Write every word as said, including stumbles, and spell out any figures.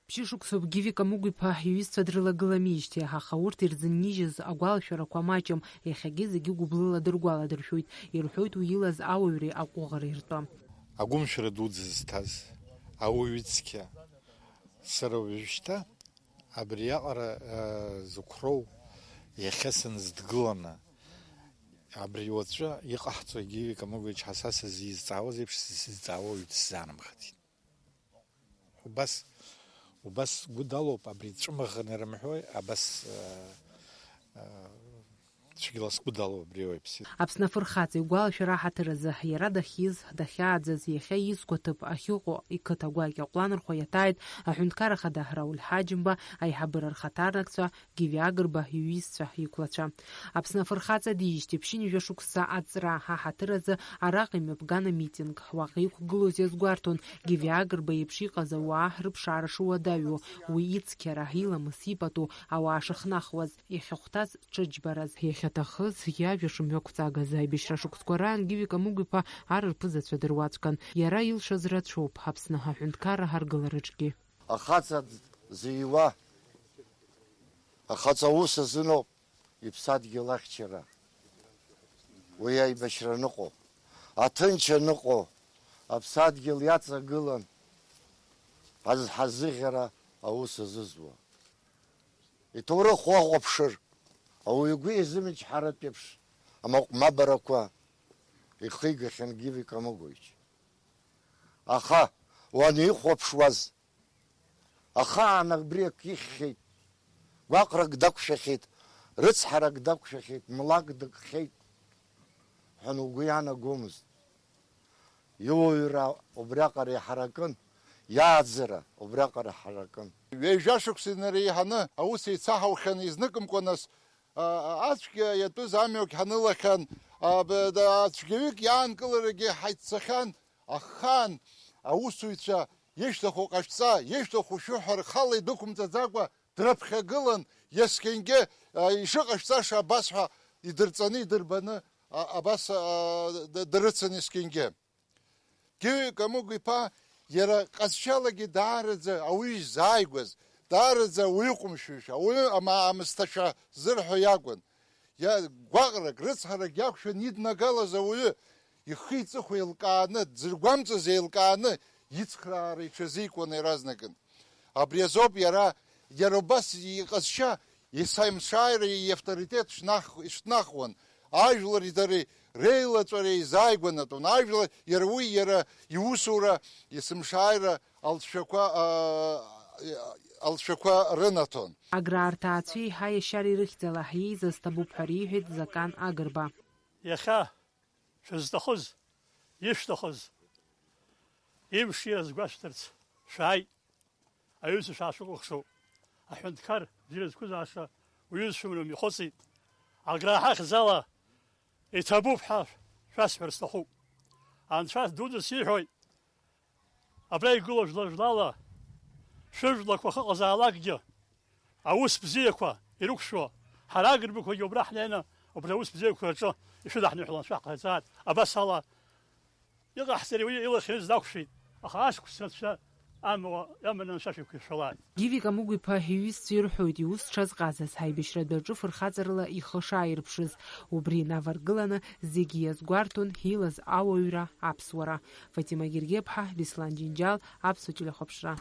Ԥшьышықәсоуп Гиви Камыгә-иԥа иҩызцәа дрылагыламижьҭеи, аха урҭ ирзыннижьыз агәалашәарақәа маҷым, иахьагьы зегьы гәыблыла дыргәаладыршәоит, ирҳәоит уи илаз ауаҩреи аҟәыӷареи ртәы. Агәымшәара дуӡӡа зҭаз ауаҩы цқьа. Сара уажәшьҭа абриаҟара, э, зықәроу иахьа сынзыдгыланы, абри уаҵәы иҟаҳҵо Гиви Камыгәич ҳасас зизҵаауаз еиԥш сзизҵаауа уаҩ дсзаанамхацт. Убас, убас сгәы далоуп, абри ҵәымӷны рымҳәои, абас, э, э, цәгьала сгәы далоуп абри ауаҩԥсы. Аԥсны афырхаҵа игәалашәара аҳаҭыр азы, иара дахьиз, дахьааӡаз, иахьа изқәа ҭыԥ ахьыҟоу иқыҭа гәакьа Ҟәланырхәа иаҭааит аҳәынҭқар ахада Рауль Ҳаџьымба, аиҳабыра рхаҭарнакцәа, Гиви Агрба иҩызцәа, иқәлацәа. Аԥсны афырхаҵа диижьҭеи ԥшьынҩажәа шықәса аҵра аҳаҭыр азы араҟа имҩаԥган амитинг. Уаҟа иқәгылоз иазгәарҭон, Гиви Агрба иеиԥш иҟаз ауаа рыԥшаара шуадаҩу, уи ицқьара, иламыс ипату ауаа шыхнахуаз, иахьахәҭаз ҽыџьбараз, иахьаҭахыз иажәа шымҩақәҵагаз. Аибашьра шықәсқәа раан Гиви Камыгә-иԥа ар рԥызацәа дыруаӡәкын. Иара илшаз рацәоуп Аԥсны аҳәынҭқарра ҳаргылараҿгьы. Ахаҵа зыҩуа, ахаҵа аус азыноуп иԥсадгьыл ахьчара. Уи аибашьра аныҟоу, аҭынч аныҟоу, аԥсадгьыл иаҵагылан азы ҳазыӷьара аус азызуа. Иҭоурых уахәаԥшыр, ауаҩы игәы иазымчҳаратә еиԥш амаҟә мабарақәа ихигахьан Гиви Камыгәич. Аха уанихәаԥшуаз, ахаан абри акы ихьхьеит, гәаҟрак дақәшәахьеит, рыцҳарак дақәшәахьеит, млак дыкхьеит ҳәа угәы иаанагомызт. Иуаҩра убриаҟара иҳаракын, иааӡара убриаҟара ҳаракын. Ҩажәа шықәса инареиҳаны аус еицаҳаухьан, изныкымкәа нас, а, а, ацәгьа иатәыз амҩагь ҳанылахьан, а, б-, да, цәгьаҩык иаанкыларагьы ҳаиццахьан, ахаан аусуҩцәа ишәҭаху ҟашәҵа, ишәҭаху шәыҳәа рхала идәықәымҵаӡакәа, дрыԥхьагылан, есқьынгьы, а, ишыҟашәҵаша абас ҳәа идырҵаны, идырбаны, а, абас, а, д-, дрыцын есқьынгьы. Гиви Камыгә-иԥа иара ҟазшьалагьы даараӡа ауаҩы изааигәаз, даараӡа ауаҩы ҟәымшәышәа, ауаҩы ама-, аамысҭашәа зырҳәо иакәын. Иа-, гәаҟрак, рыцҳарак иақәшәан иднагалаз ауаҩы, ихи-иҵыхәа еилкааны, дзыргәамҵыз еилкааны, ицхраара иҽазикуан иаразнакын. Абри азоуп иара, иара убас иҟазшьа, есымшааира иавторитет шнах-, ишнахуан. Ажәлари дареи реилаҵәара еизааигәанатәон. Ажәлар, иара уи, иара иусура, есымшааира алҵшәақәа, аа, алҵшәақәа рынаҭон. Аграа рҭаацәеи ҳаиашьареи рыхьӡала ҳиеизаз ҭабуп ҳәа риҳәеит Закан Агрба. Иахьа шәызҭахыз, ишәҭахыз, имшира згәашәҭарц шәааит. Аҩызцәа шәаашәыкәыхшоуп. Аҳәынҭқар бзиа зқәызааша уҩызцәа умҩа михәыцит. Аграа ҳахьӡала иҭабуп ҳәа шәасҳәар сҭахуп. Анцәа дуӡӡа сиҳәоит, абра игылоу жәла-жәлала шәыжәлақәа ахьыҟазаалакгьы аус бзиақәа ирықәшәо, ҳара Агрбақәагьы убра ҳнеины, убри аус бзиақәа рҿы ишәыдаҳныҳәалан шәаҳҟаиҵааит. Абас ала иҟаҳҵари уи илахь-ҩыза дақәшәеит, аха ашықәс рацәа амуа, аманы анцәа шәықәиршәалааит. Гиви Камыгә-иԥа иҩызцәа ирҳәоит, иус дшазҟазаз, аибашьратә аҿы фырхаҵарала ихы шааирԥшыз. Убри инаваргыланы зегьы иазгәарҭон илаз ауаҩра, аԥсуара. Фатима Гергеԥҳа, Беслан Џьынџьал, Аԥсуа телехәаԥшра.